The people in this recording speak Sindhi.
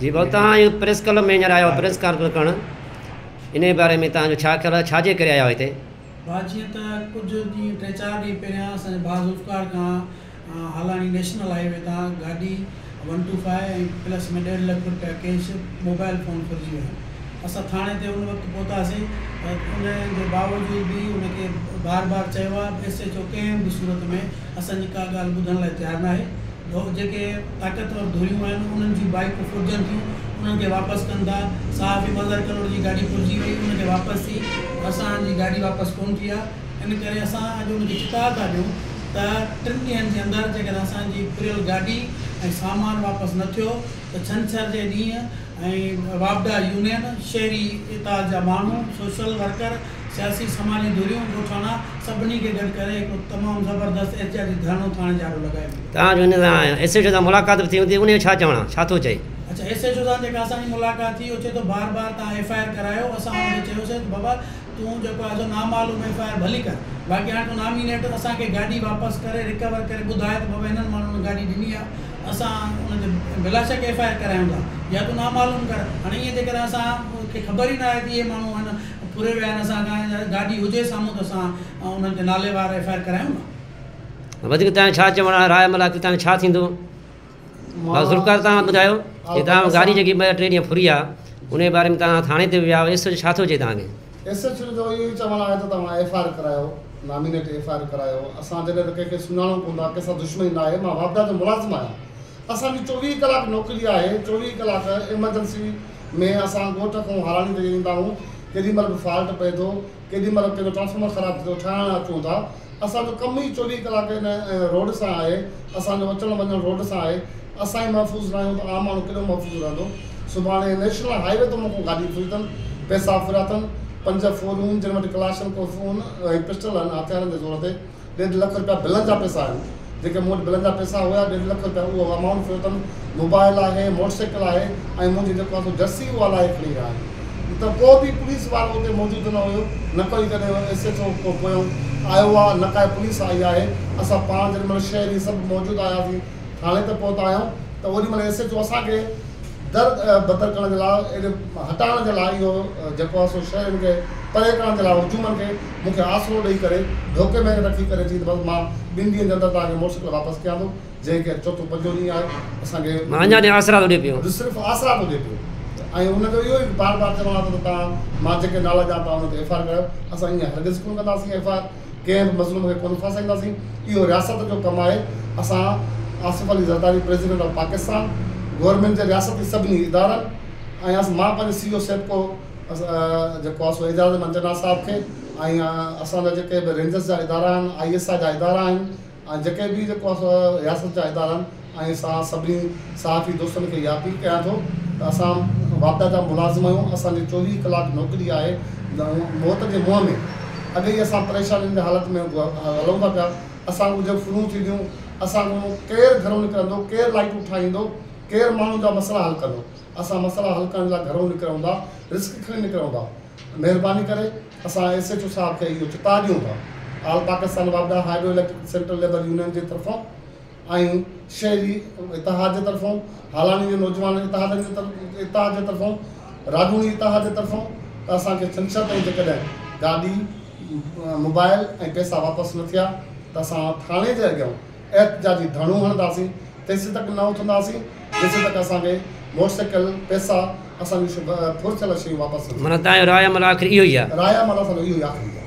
جي ڀائو توهان اهو پريس ڪلب ۾ هينئر آيا آهيو پريس ڪانفرنس ڪرڻ انهي باري ۾ توهان جو ڇا خيال آهي ڇا جي ڪري آيا آهيو هتي؟ ڀاء جيئن ته ڪجهه ڏينهن ٽي چار ڏينهن پهريان اسان جي ڀاء ذوالفقار کان هالاڻي نيشنل هائي وي تان گاڏي ون ٽو فائيو ۽ پلس ۾ ڏيڍ لک رپيا ڪيش موبائل فون ڦرجي ويا اسان ٿاڻي تي ان وقت پهتاسين ته ان جي باوجود به ان کي بار بار چيو آهي ايس ايڇ او ڪنهن به صورت ۾ اسان جي ڪا ڳالهه ٻڌڻ لاء تيار ناهي جيڪي طاقتور ڌريون آهن انهن جون بائيڪون ڦرجن ٿيون انهن کي واپس ڪن ٿا صحافي مظهر ڪلوڙ جي گاڏي ڦرجي وئي ان کي واپس ٿي اسان جي گاڏي واپس ڪونه ٿي آهي ان ڪري اسان اڄ ان کي چتاء ٿا ڏيون ته ٽن ڏينهن جي اندر جيڪڏهن اسان جي ڦريل گاڏي ۽ سامان واپس نه ٿيو ته ڇنڇر جي ڏينهن ۽ واپڊا يونين، شهري اتحاد جا ماڻهو، سوشل ورڪر، سياسي سماجي ڌريون، ڳوٺاڻا سڀني کي گڏ ڪري هڪڙو تمام زبردست احتجاجي ڌرڻو ٿاڻي جي آڏو لڳايو ويندو. توهان جو هن سان ايس ايڇ او سان ملاقات به ٿي هوندي انهي جو ڇا چوڻ آ ڇا ٿو چئي؟ اڇا ايس ايڇ او سان جيڪا اسان جي ملاقات ٿي اهو چئي ٿو بار بار توهان ايف I R ڪرايو اسان ان کي چيوسين ته بابا تون جيڪو آهي سو نامعلوم ايف I R ڀلي ڪر باقي هاڻي تون نامينيٽ اسان کي گاڏي واپس ڪري رڪور ڪري ٻڌاء ته بابا هنن ماڻهن گاڏي ڏني آهي اسان ان تي بلاشڪ ايف I R ڪرايون ٿا يا تون نامعلوم ڪر هاڻي ائين جيڪڏهن اسان کي خبر ئي ناهي ته اهي ماڻهو هن ڦري ويا آهن اسان کان يا گاڏي هجي سامهون ته اسان انهن تي نالي وار ايف I R ڪرايون نه. وڌيڪ توهان جو ڇا چوڻ آهي راء عمل آخر توهان جو ڇا ٿيندو؟ ڀاء ذوالفقار توهان ٻڌايو جي توهان گاڏي جيڪي ٻه ٽي ڏينهن ڦري آ انهي باري ۾ توهان ٿاڻي تي به ويا ايس ايڇ او ڇا ٿو چئي توهان کي؟ ايس ايڇ او جو اهو ئي چوڻ آهي ته توهان ايف I R ڪرايو نامينيٽ ايف I R ڪرايو اسان جڏهن ته ڪنهن کي سڃاڻون ڪونه ٿا ڪنهن سان دشمني ناهي مان واپڊا جو ملازم آهيان اسان جي چوويهه ڪلاڪ نوڪري آهي چوويهه ڪلاڪ ايمرجنسي ۾ اسان ڳوٺ کان هالاڻي تي ايندا آهيون ڪيڏي مهل به فالٽ پئي ٿو ڪيڏي مهل ڪنهن جو ٽرانسفارمر خراب ٿئي ٿو ٺاهڻ اچون ٿا اسان جو ڪم ئي چوويهه ڪلاڪ ان روڊ سان آهي، اسان جو اچڻ وڃڻ روڊ سان آهي، اسان ئي محفوظ ناهيون ته عام ماڻهو ڪيڏو محفوظ رهندو، سڀاڻي نيشنل هاء وي تان مون کان گاڏي ڦري اٿن، پئسا ڦريا اٿن، پنج ڦورون جن وٽ ڪلاشن ڪوفون ۽ پسٽل آهن هٿيارن جي زور تي ڏيڍ لک رپيا بلن جا پئسا آهن، جيڪي مون وٽ بلن جا پئسا هيا ڏيڍ لک رپيا اهو امائونٽ ڦريو اٿن، موبائل آهي، موٽر سائيڪل آهي ۽ منهنجي جيڪو آهي سو جرسي اها لاهي کڻي ويا آهن. ته ڪو به پوليس وارو اتي موجود نه هيو، نه ڪوئي ڪڏهن ايس ايڇ او ڪو پويون آيو آ، نه ڪائي پوليس آئي آهي، اسان پاڻ جيڏي مهل شهري سڀ موجود آياسين ٿاڻي تي پهتا آهيون ته اوڏي مهل ايس ايڇ او اسان کي در بدر ڪرڻ جي لاء ايڏي هٽائڻ جي لاء اهو جيڪو آ سو شهرين کي پري ڪرڻ جي لاء هجومن کي مون کي آسرو ڏئي ڪري ڌوڪي ۾ رکي ڪري چئي ته بس مان ٻن ڏينهن جي اندر توهان کي موٽر سائيڪل واپس ڪيان ٿو. جنهن کي چوٿون پنجون ڏينهن آهي اسان کي. مان اڃا تائين آسرا ٿو ڏي پيو. صرف آسرا ٿو ڏي پيو ۽ ان جو اهو ئي بار بار چوڻ آهي ته توهان مان جيڪي نالا ڏيان توهان ان تي ايف I R ڪرايو اسان ائين هرگز ڪونه ڪنداسين ايف I R ڪنهن به مظلوم کي ڪونه ڦاسائينداسين اهو رياست جو ڪم آهي اسان Asif Ali Zardari president of Pakistan government جي رياستي سڀني ادارن ۽ مان پنهنجي سي او سيپڪو جيڪو آهي سو اعجاز احمد چنا صاحب کي ۽ اسان جا جيڪي به رينجرس جا ادارا آهن I S I جا ادارا آهن ۽ جيڪي به جيڪو آهي سو رياست جا ادارا آهن ۽ اسان سڀني صحافي دوستن کي اها اپيل ڪيان ٿو ته اسان واپڊا جا ملازم آهيون اسان جي چوويهه ڪلاڪ نوڪري آهي موت جي منهن ۾ اڳي ئي اسان پريشانين جي حالت ۾ هلون ٿا پيا اسان کان جي ڦرون ٿينديون اسان کان ڪير گهرون نڪرندو ڪير لائيٽون ٺاهيندو ڪير ماڻهن جا مسئلا حل ڪندو اسان مسئلا حل ڪرڻ لاء گهرون نڪرون ٿا رسڪ کڻي نڪرون ٿا مهرباني ڪري اسان ايس ايڇ او صاحب کي اهو چتاء ڏيون ٿا آل پاڪستان واپڊا hydro electric central labour union جي طرفان ۽ شهري اتحاد جي طرفان هالاڻي جي نوجوان اتحادن جي اتحاد جي طرفان راڄوڻي اتحاد جي طرفان ته اسان کي ڇنڇر تائين جيڪڏهن گاڏي موبائل ۽ پئسا واپس نه ٿيا ته اسان ٿاڻي جي اڳيان احتجاجي ڌرڻو هڻنداسين تيسين تڪ نه اٿنداسين جيسين تڪ اسان کي موٽر سائيڪل، پئسا، اسان جون ڦر ٿيل شيون واپس نه ٿين. معنيٰ توهان جو راء عمل آخر اهو ئي آهي. راء عمل اسان جو اهو ئي آخري اٿو.